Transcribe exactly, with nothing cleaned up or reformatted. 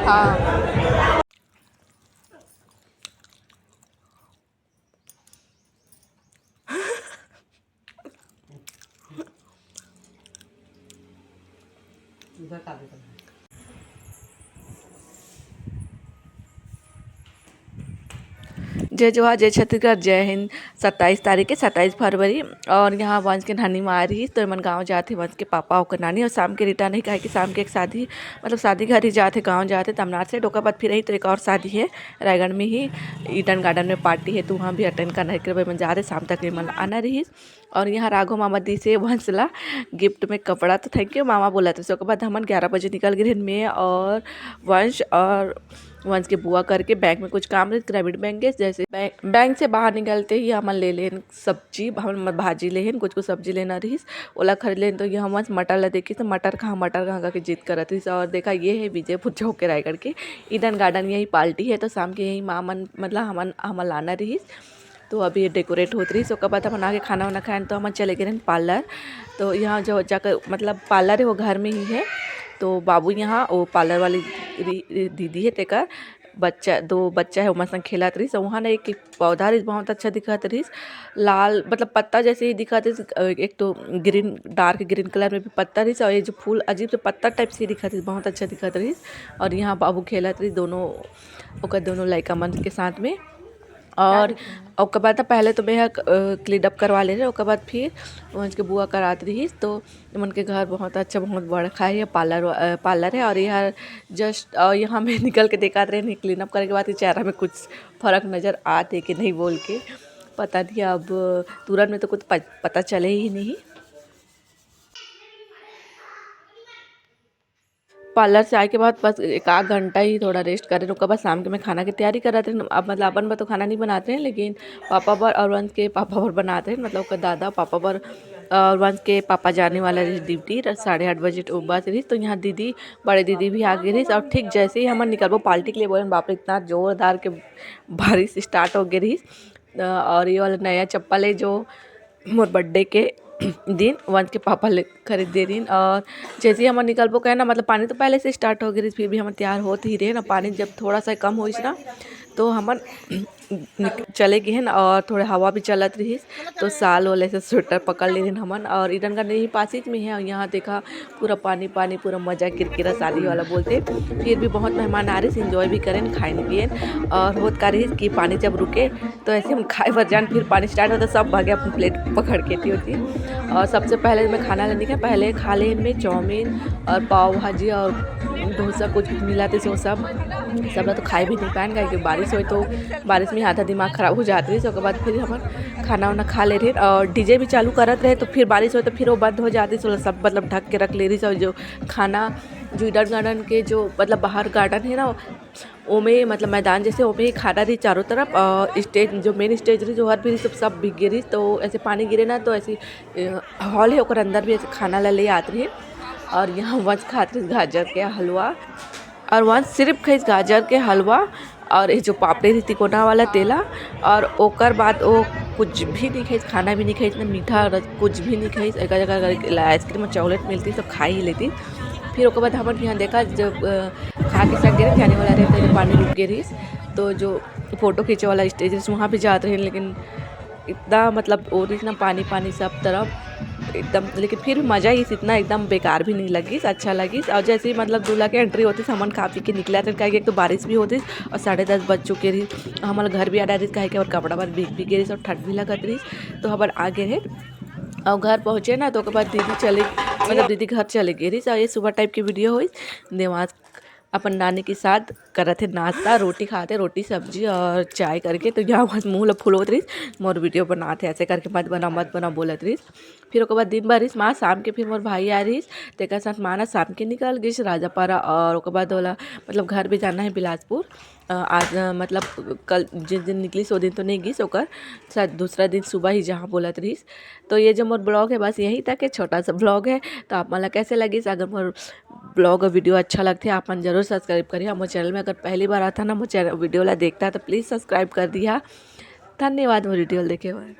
हाँ। जय जोहार, जय छत्तीसगढ़, जय हिंद। सत्ताईस तारीख के, सत्ताईस फरवरी, और यहाँ वंश के नानी माँ आ रही, तो एमन गाँव जात हे, वंश के पापा, ओकर नानी, और शाम के रिटर्न ही, काहे कि शाम के एक शादी, मतलब शादी घर ही जात हे, गाँव जात हे तमनार से, ओकर बाद फिर यही तो एक और शादी है रायगढ़ में ही, ईडन गार्डन में पार्टी है, तो वहाँ भी अटेंड करना है, एकर बर एमन जा रहे, शाम तक एमन आना रही। और यहाँ राघव मामा दी से वंश ला गिफ्ट में कपड़ा, तो थैंक यू मामा बोलत रहिस। ओकर बाद हमन ग्यारह बजे निकल गए रहेन, मैं और वंश और वंश के बुआ करके बैंक में कुछ काम रहिस, ग्रामीण बैंक के, जैसे बैंक, बैंक से बाहर निकलते ही हमन ले लेन सब्जी, हमन भाजी लेहेन, कुछ कुछ सब्जी लेना रहिस, ओला खरीद लेन। तो ये हमन मटर ला देखिस, तो मटर कहाँ, मटर कहाँ करके जिद करत रहिस। और देखा, ये है विजयपुर चौक के रायगढ़ के ईडन गार्डन, यही पार्टी है, तो शाम के यही माँ मन, मतलब हमन, हमन लाना रहिस। तो अभी डेकोरेट होत रहिस, ओकर बाद हमन आके खाना वाना खाएन, तो हमन चले गए रहेन पार्लर। तो यहाँ जो जाकर, मतलब पार्लर है वो घर में ही है, तो बाबू यहाँ वो पार्लर वाली री-, दीदी है, तेकर बच्चा, दो बच्चा है, ओमन संग खेलत रहिस। वहाँ ना एक पौधा रहिस, बहुत अच्छा दिखत रहिस, लाल, मतलब पत्ता जैसे ही दिखत रहिस, एक तो ग्रीन, डार्क ग्रीन कलर में भी पत्ता रहिस, और ये जो फूल अजीब से पत्ता टाइप से दिखत रहिस, बहुत अच्छा दिखत रहिस। और यहाँ बाबू खेलत रहिस दोनों, ओकर दोनों लइका मन के साथ में। और ओकर बाद पहले तो मैं ह, अ, क्लीन अप करवा ले रहे, ओकर बाद फिर वंश के बुआ करात रहिस। तो एमन के घर बहुत अच्छा, बहुत बड़का है, पार्लर वा-, अ, पार्लर है। और यहाँ जस्ट, अ, यहाँ मैं निकल के देखात रहे, क्लीन अप करे के बाद कि चेहरा में कुछ फर्क नजर आत है कि नहीं बोल के, पता नहीं। अब तुरंत में तो कुछ प-, पता चले ही नहीं। पार्लर से आए के बाद बस एक आध घंटा ही थोड़ा रेस्ट करे, ओकर बाद शाम के मैं खाना के तैयारी करत रहेन। अब मतलब अपन बर तो खाना नहीं बनात रहेन, लेकिन पापा बर और वंश के पापा बर बनात रहेन, मतलब ओकर दादा पापा बर। और वंश के पापा जाने वाला रहिस ड्यूटी, र-, साढ़े आठ बजे ट-, बस रहिस। तो यहाँ दीदी, बड़े दीदी भी आ गए रहिस, और ठीक जैसे ही हमन निकलबो पार्टी के लिए बोलेन, बाप रे, इतना जोरदार के बारिश स्टार्ट हो गए रहिस। अ, और ये वाला नया चप्पल है जो मोर बर्थडे के दिन वंश के पापा ले खरीद दे रहिन। और जैसे ही हमन निकलबो कहे ना, मतलब पानी तो पहले से स्टार्ट हो गए रहिस, फिर भी हमन तैयार होत ही रहेन, पानी जब थोड़ा सा कम होइस ना, तो हमन निक-, चले गए रहेन। और थोड़ा हवा भी चलत रहिस, तो शाल वाले से स्वेटर पकड़ ले रहेन हमन। और ईडन गार्डन यही पास ही में है, और यहाँ देखा पूरा पानी पानी, पूरा मजा किरकिरा शादी वाला बोलते। फिर भी बहुत मेहमान आ रहिस, एंजॉय भी करेन, खाएन पिएन। और होत का रहिस कि पानी जब रुके तो ऐसे हम खाए बर जान, फिर पानी स्टार्ट होता, सब भागे अपन प्लेट पकड़ के थी होती। और सबसे पहले मैं खाना लेने के पहले खा ले में चाउमीन और पाव भाजी और डोसा कुछ मिला थे, सो सब, सब ला तो खाए भी नहीं पाएन, काहे कि बारिश होए तो बारिश में आधा दिमाग खराब हो जात रहिस। ओकर बाद फिर हमन खाना वाना खा ले रहे और डीजे भी चालू करत रहे, तो फिर बारिश होए तो फिर वो बंद हो जात रहिस, सब मतलब ढक के रख ले रहिस। और जो खाना, जो ईडन गार्डन के जो मतलब बाहर गार्डन है ना, ओमे मतलब मैदान जैसे, ओमे ही खाना रही चारों तरफ। और स्टेज, जो मेन स्टेज रही, जो हर भी सब, सब भीग गे रही, तो ऐसे पानी गिरे ना, तो ऐसे हॉल है, ओकर अंदर भी ऐसे खाना ला ले आत रही। और यहाँ वंश खात रही गाजर के हलवा, और वंश सिर्फ खाइस गाजर के हलवा और ये जो पापड़ी रही तिकोना वाला तेला। और ओकर बाद वो कुछ भी नहीं खाइस, खाना भी नहीं खाइस, ना मीठा रस कुछ भी नहीं खाइस। एक जगह करके आइसक्रीम और चॉकलेट मिलती, सब खा ही लेती। फिर ओकर बाद हमन यहाँ देखा, जब अ, खा के सब गिरे जाने वाला रहे, तो पानी रुक गए रही, तो जो फोटो खींचे वाला स्टेज रही, वहाँ भी जात रहे, लेकिन इतना मतलब वो रही ना, पानी पानी सब तरफ एकदम, लेकिन फिर भी मज़ा ही इतना एकदम बेकार भी नहीं लगिस, अच्छा लगिस। और जैसे ही मतलब दूल्हा के एंट्री होती, हमन खा पी के निकला थे, काहे कि एक तो बारिश भी होती और साढ़े दस बज चुके रही, हमारा घर भी आ रही, काहे कि और कपड़ा बर भीग भी गे रही और ठंड भी लगत रही, तो हमन आ गए रहे। और घर पहुँचे ना, तो ओकर बाद दीदी चले, मतलब दीदी घर चले गए रही। और ये सुबह टाइप की वीडियो हुई, देवास अपन नानी के साथ करत हे नाश्ता, रोटी खाते, रोटी सब्जी और चाय करके। तो यहाँ बस मुँह ला फुलोत रहिस, मोर वीडियो बनात हे, ऐसे करके मत बना, मत बना बोलत रहिस। फिर ओकर बाद दिन भर रहिस, माँ शाम के फिर मोर भाई आ रहिस, तेकर साथ माँ ना शाम के निकल गइस राजापारा। और ओकर बाद ओला मतलब घर भी जाना है बिलासपुर। अ, आज, अ, मतलब कल जिस दिन निकलिस, वो दिन तो नहीं गिस, ओकर शायद दूसरा दिन सुबह ही जहाँ बोलत रहिस। तो ये जो मोर ब्लॉग है, बस यहीं तक है, छोटा सा ब्लॉग है। तो आप मन ला कैसे लगिस? अगर मोर ब्लॉग और वीडियो अच्छा लगथे, आप मन जरूर सब्सक्राइब करिहा। मोर चैनल में अगर पहली बार आता ना, मोर चैनल वीडियो ला देखता, तो प्लीज सब्सक्राइब कर दिहा। धन्यवाद मोर वीडियो ला देखे बर।